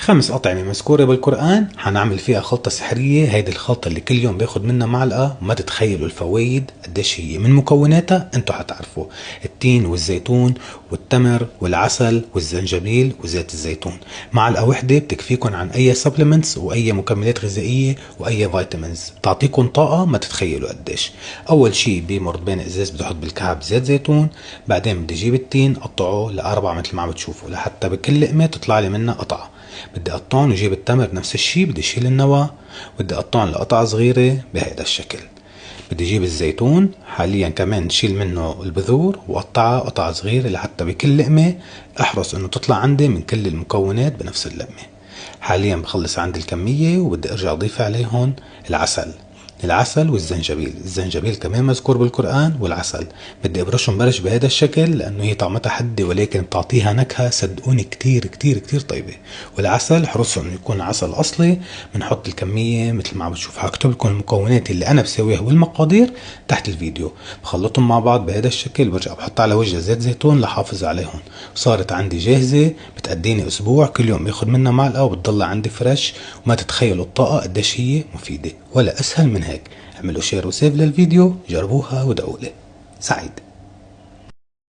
5 أطعمة مذكورة بالقرآن حنعمل فيها خلطة سحرية. هيدي الخلطة اللي كل يوم باخد منها معلقة، ما تتخيلوا الفوايد قديش هي. من مكوناتها انتو حتعرفوا: التين والزيتون والتمر والعسل والزنجبيل وزيت الزيتون. معلقة وحدة بتكفيكن عن أي supplements وأي مكملات غذائية وأي vitamins، بتعطيكن طاقة ما تتخيلوا قديش. أول شي بمرطبان إزاز بدي أحط بالكعب زيت زيتون، بعدين بدي أجيب التين قطعه ل4 مثل ما عم بتشوفوا لحتى بكل لقمة تطلع لي منها قطعة. بدي أقطعهم وجيب التمر نفس الشي، بدي أشيل النوى بدي أقطعهم لقطع صغيرة بهيدا الشكل. بدي أجيب الزيتون حاليا كمان نشيل منه البذور وقطعها قطع صغيرة لحتى بكل لقمة أحرص إنه تطلع عندي من كل المكونات بنفس اللقمة. حاليا بخلص عندي الكمية وبدي أرجع أضيف عليهم العسل، العسل والزنجبيل. الزنجبيل كمان مذكور بالقرآن، والعسل بدي ابرشهم برش بهذا الشكل لانه هي طعمتها حدة ولكن بتعطيها نكهة صدقوني كتير كتير كتير طيبة. والعسل حرصوا انه يكون عسل اصلي، بنحط الكمية مثل ما عم بتشوف. حكتب لكم المكونات اللي انا بسويها والمقادير تحت الفيديو. بخلطهم مع بعض بهذا الشكل، برجع بحط على وجه زيت زيتون لحافظ عليهم. صارت عندي جاهزة، بتقديني اسبوع، كل يوم باخذ منها معلقة وبتضل عندي fresh، وما تتخيلوا الطاقة قديش هي مفيدة، ولا اسهل من هيك. اعملوا share و save للفيديو، جربوها ودعوا لي. سعيد.